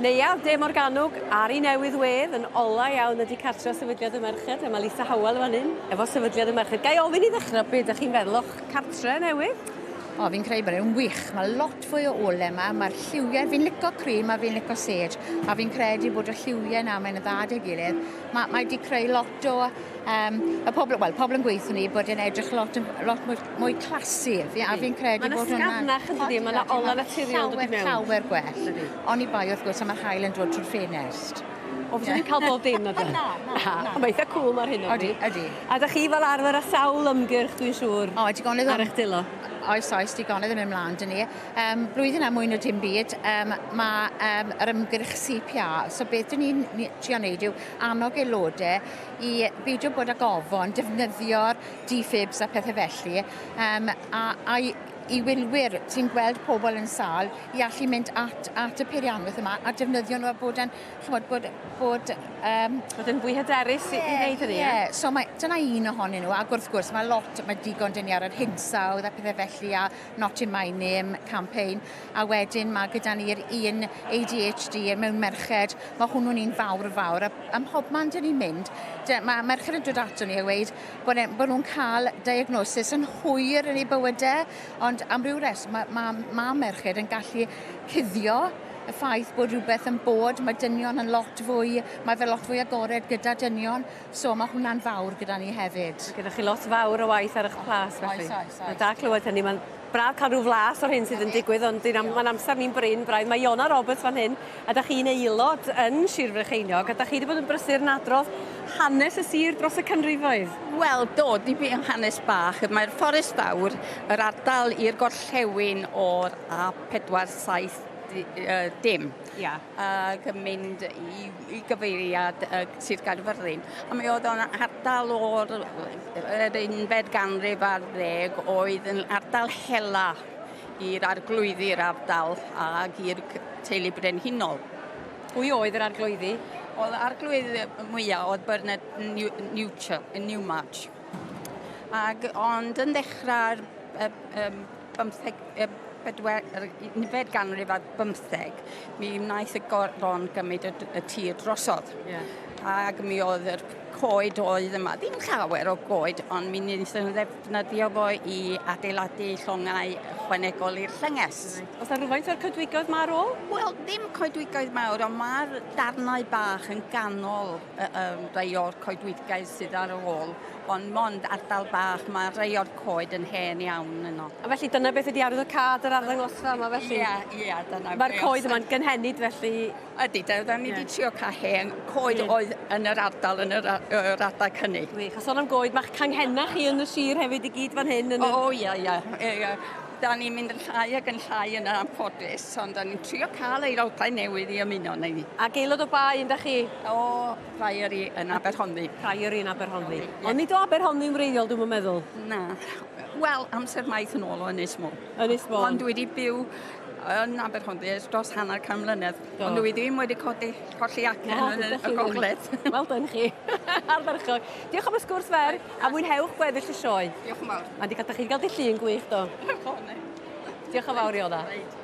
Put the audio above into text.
Neuadd De Morgannwg ar ei newydd wedd yn ola iawn ydi cartre Sefydliad y Merched a ma' Lisa Howell yn fan hyn efo Sefydliad y Merched. Ga i ofyn i ddechra be' 'dych chi'n feddwl o'ch cartre newydd? O fi'n credu bod e'n wych. Mae lot fwy o ole 'ma, ma'r lliwie, fi'n lico cream a fi'n lico sage a fi'n credu bod y lliwie 'na mae'n dda 'da'i gilydd. Ma' mae 'di creu lot o yym y pobl wel pobl yn gweutho ni bod e'n edrych lot yn lot mwy mwy classy. Fi a fi'n credu bod hwnna'n... Ma'n ysgafnach yndydi? Ma' 'na ola naturiol dod i mewn. Llawer llawer gwell. Oni bai wrth gwrs am yr haul yn dod trwy'r ffenest. O fyswn i'n ca'l bob dim na Na na na. Ond ma' eitha cŵl 'ma ar hyn o bryd. Odi ydi. A 'dach chi fel arfer â sawl ymgyrch dwi'n siŵr. O digonedd o... Ar eich dwylo. Oes oes digonedd yn mynd mlan 'da ni. Yym blwyddyn a mwy na dim byd yym ma' yym yr ymgyrch CPR so beth 'dyn ni'n ni trio neud yw annog aelode i beidio bod ag ofon defnyddio'r defibs a pethe felly yym a a i i wylwyr sy'n gweld pobl yn sâl i allu mynd at at y peirianwydd yma a defnyddio nhw a bod yn ch'mod bod bod yym... Bod yn fwy hyderus i i wneud hynny ie? Ie so mae dyna un ohonyn nhw ac wrth gwrs mae lot mae digon 'da ni ar yr hinsawdd a pethe felly a Not In My Name campaign a wedyn mae gyda ni'r un ADHD mewn merched mae hwnnw'n un fawr fawr a ym mhobman 'dyn ni'n mynd mae merched yn dod ato ni a weud bod, e, bod nhw'n cael diagnosis yn hwyr yn eu bywydau ond am ryw reswm mae, ma, ma merched yn gallu cuddio y ffaith bod rhywbeth yn bod, mae dynion yn lot fwy, mae fe lot fwy agored gyda dynion, So mae hwnna'n fawr gyda ni hefyd. Mae gyda chi lot fawr o waith ar eich plas felly. Oes, oes, oes. Mae'n da clywed hynny. Mae'n braf cael rhyw flas o'r hyn sydd yn digwydd, ond mae'n amser ni'n brin braidd. Mae Iona Roberts fan hyn, a da chi'n aelod yn Sir Frycheiniog, a da chi wedi bod yn brysur yn adrodd hanes y sir dros y canrifoedd. Wel, do, dipyn hanes bach. Mae'r Fforest Fawr, yr ardal i'r gorllewin o'r A47 dim. Ia. Ac yn mynd i, i gyfeiriad uh, Sir Gaerfyrddin. A mi oedd o'n ardal o'r yr unfed ganrif ar ddeg oedd yn ardal hela i'r arglwyddi'r ardal ac i'r teulu brenhinol. Pwy oedd yr arglwyddi? Oedd arglwydd mwyaf oedd Bernard Newcher, Newmarch. Ac, ond yn ddechrau'r um, bymtheg, bedwar, yr unfed ganrif ar bymtheg, mi wnaeth y goron gymryd y, y tir drosodd. Yeah. Ac mi oedd yr coed oedd yma, ddim llawer o goed, ond mi wnaethon nhw ddefnyddio fo i adeiladu llongau ychwanegol i'r llynges. Right. Oes 'na rhywfaint o'r coedwigoedd 'ma ar ôl? Wel, ddim coedwigoedd mawr, ond mae'r darnau bach yn ganol y, y, rhai o'r coedwigoedd sydd ar ôl. Ond mond ardal bach, mae rhai o'r coed yn hen iawn yno. A felly dyna beth ydi arwyddocâd yr arddangosfa yma felly? Ia, ia, dyna Mae'r coed yma'n gynhenid felly? Ydy, da ni wedi trio cael hen coed oedd yn yr ardal yn yr, yr adag hynny. Wych, a sôn am goed, mae'ch canghennau chi yn y sir hefyd i gyd fan hyn. Yn y... O, ia, ia. ia. Da ni'n mynd yn llai ac yn llai yn anffodus, ond da ni'n trio cael aelodau newydd i ymuno neu ni. Ac aelod o ba un da chi? O, Priory yn Aberhonddu. Priory yn Aberhonddu. Yeah. Ond nid o Aberhonddu'n wreiddiol, dwi'm yn meddwl. Na. Wel, amser maith yn ôl o Ynys Môn. Ynys Môn. Ond dwi wedi byw yn Aberhonddu ers dros hanner can mlynedd. Do. Ond dwi ddim wedi codi, colli acen yn y gogledd. Wel done chi. Ardderchog. Diolch am y sgwrs fer, a mwynhewch gweddill y sioe. Diolch yn fawr. Mae'n di gael, da chi wedi cael dy llun gwych, do. Diolch yn fawr, Iona. Reit.